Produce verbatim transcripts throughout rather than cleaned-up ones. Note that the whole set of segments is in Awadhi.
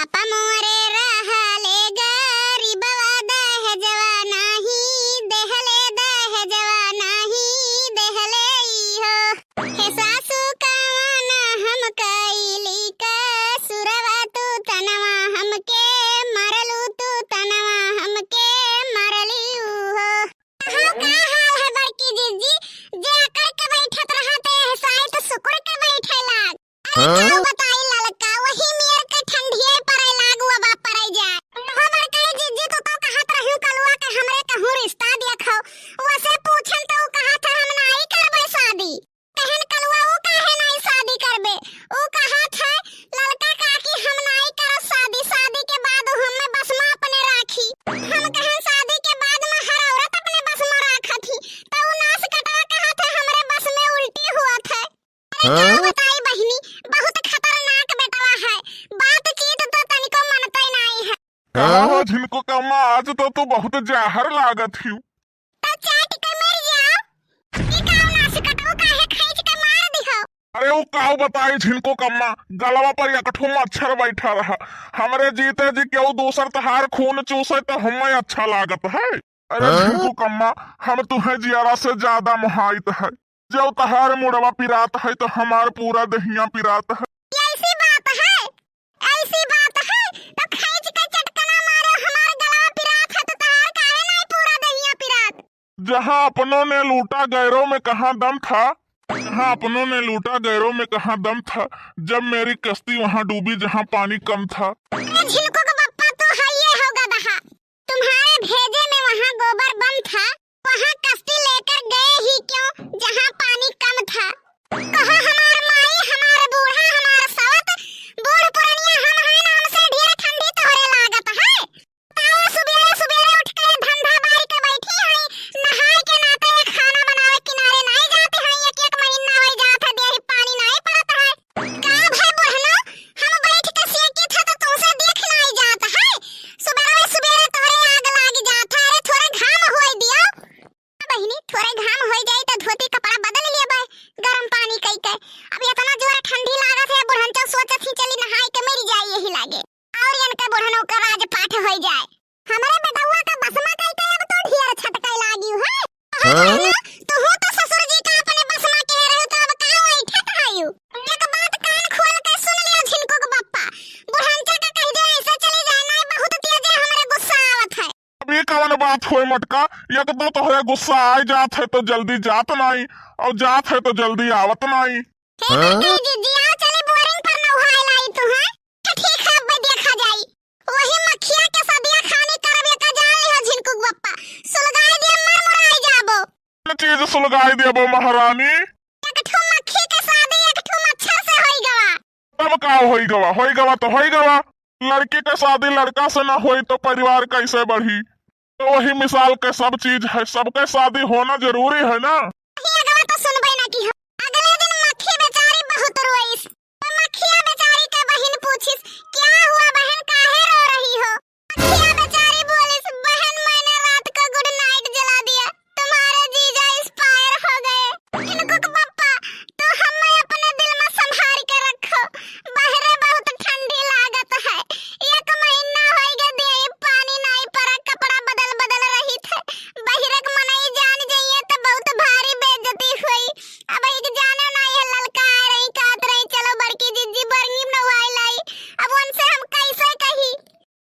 बाप मोरे रहले गरीबवा, दहेजवा नाही देहले, दहेजवा नाही देहले ई हो। हे सासू कवन हम कइली कसूरवा, तू तनवा हमके मरलू, तू तनवा हमके मरली ऊ हो। कहो का हाल है बड़की जिज्जी, जे अकड़ के बैठत रहा ते एहसाई तो सुकुड़ के बैठे लाग। अरे का हाँ? बताई ललका, वही मेर के ठंडिये पड़े लागू अब पड़े जाए। हो बड़की जिज्जी, तू तो कहत रहियो कलुआ के हमरे कहूँ रिश्ता देखो, वसे पूछन तो ऊ कहत है हम नाई करबे शादी। कहन कलुआ ऊ काहे नाई शादी करबे? ऊ कहत है ललका काकी हम नाई करब शादी, शादी के बाद ऊ हमें बस में अपने राखी। हम कहन शादी के बाद में हर औरत अपने बस में राखत ही, तो ऊ नास कटवा कहत है हमरे बस में उल्टी हुआ थे। अरे का हाँ? बताई बहिनी, बहुत खतरनाक बेटवा है, बातचीत तो तनिको मनते नाई है। कहा हो झिनको कम्मा, आज तो तू बहुत जाहर लागत हियो। तो चाट के मर जाओ। ई काऊ नास कटवा काहे खींच के मार दिहो? अरे ऊ काऊ बताई झिनको कम्मा, गलवा पर एक ठो मच्छर बैठा रहा। हमरे जीते जी केहू दूसर तहार खून चूसे तो हमें अच्छा लागत है। अरे हाँ? झिनको कम्मा, हम तुहे जियारा से ज्यादा मोहाइत है। जब तहार मुड़वा पिरात है तो हमार पूरा देहिया पिरात है। ऐसी बात है, ऐसी बात है, तो खींच के चटकना मारो, हमार गलवा पिरात है तो तहार काहे नाई पूरा देहिया पिरात? जहाँ अपनों ने लूटा गैरों में कहाँ दम था, जहाँ अपनों ने लूटा गैरों में कहाँ दम था, जब मेरी कश्ती वहाँ डूबी जहाँ पानी कम था। अरे झिनको के बप्पा, तू है ये हो गदहा, तुम्हारे भेजे में वहाँ गोबर बम था, वहाँ कश्ती लेकर गए ही क्यों, जहाँ पानी कम था। कहो हमार माई, हमार बूढ़ा, हमार सवत, बूढ़ पुरनिया हम हैं ना, हमसे ढेर ठंडी तोहरे लागत है। बताओ, सुबेरे सुबेरे उठ के धंधा बारी के बैठी हैं, नहाए के नाते खाना बनावे किनारे नाई जाते हैं, एक एक महीना होई जात है, देही पानी नाई पड़त है। का भाई बुढ़नो, हम बैठ के सेकित है तो तुमसे देख नाई जात है। सुबेरे सुबेरे तोहरे आग लाग जात है। अरे थोड़ा घाम होई दियो। बहिनी, थोड़ा घाम होई जाई तो धोती कपड़ा बदल लेबे, गरम पानी कई के। अब इतना जोर ठंडी लागत है, बुढ़नचो सोचत ही चली नहाए के मर जाई यही लागे। और इनके बुढ़नो का राजपाट होई जाए। हमरे बेटउआ का बस मा कई के अब तो ढेर छटके लागी है। हाँ? तू तो ससुर जी का अपने बस मा कह रहे हो, तो अब का होई ठेठ आयु? एक बात कान खोल के सुन लियो झिनको के बप्पा, बुढ़नचा का कह दे ऐसे चली जाए, नहीं बहुत तेज हमरे गुस्सा आवत है। अब ये कवन बात होए मटका, एक तो तोहरे गुस्सा आए जात है तो जल्दी जात नाई, और जात है तो जल्दी आवत नाई। हे हाँ? काकी जी, जी, आओ चली बोरिंग पर नहाए लाई तू, हाँ? तो ठीक है, अब देखा जाई। वही मक्खिया के सदिया खानी करब, एका जान लिहो झिनकुक बप्पा। सुलगाई दिया, मर मुराई जाबो। ये चीज सुलगाई देबो महारानी। एक ठो मक्खी के शादी एक ठो मच्छर से होई गवा। तब का होई गवा? होई गवा तो होई गवा। लड़की के शादी लड़का से ना होई तो परिवार कैसे बढ़ी? तो वही मिसाल के सब चीज है, सबके शादी होना जरूरी है ना। वही अगवा तो सुनबे ना की हो। अगले दिन मक्खी बेचारी बहुत रोईस। तो मक्खिया बेचारी के बहिन पूछिस, "क्या हुआ बहन, काहे रो रही हो?" मक्खिया बेचारी बोलिस, "बहन, मैंने रात को गुड नाइट जला दिया, तुम्हारे जीजा एक्सपायर हो गए।" झिनकुक बप्पा, तू हमें अपने दिल में संभाल के रखो, बहरे बहुत ठंडी लागत है, एक महीना होई गए देही पानी नाई परा, कपड़ा बदल बदल रही थे, बहिरक मनई जान जइए तो बहुत भारी बेइज्जती हुई। अब एक जाने ना ये ललका आ रही, कहत रही, "चलो बड़की जिज्जी बरंगी नवाई लाई।" अब उनसे हम कैसे कही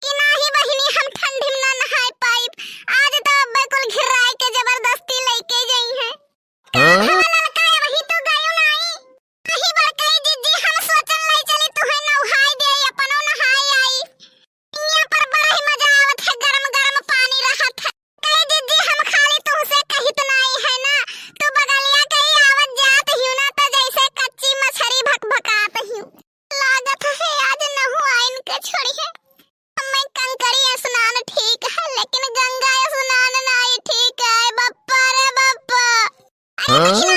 कि नाही बहिनी, हम ठंडी में ना नहाए पाइब। आज तो अब्बे कुल घिराए के जबरदस्ती लेके गई हैं। हाँ? कहाँ ललका है, वही तो गयो नाई। वही बड़की जिज्जी, हम सोचल लाई चली तुहे नहाए दे, अपनो नहाए आई। इहाँ पर बड़ा ही मजा आवत है, गरम गरम पानी रहत है। कहे, "दीदी, हम खाली तुमसे कहित नाई है ना, तू बगलिया कहीं आवत जात हियो ना, तो जैसे कच्ची मछरी भकभकात हियो। लागत है आज नहुआइन के छोड़ी है। हमें कंकड़ी स्नान ठीक है, लेकिन गंगा स्नान नाई ठीक है, बप्पा रे बप्पा।" अरे हाँ? दक्षिणा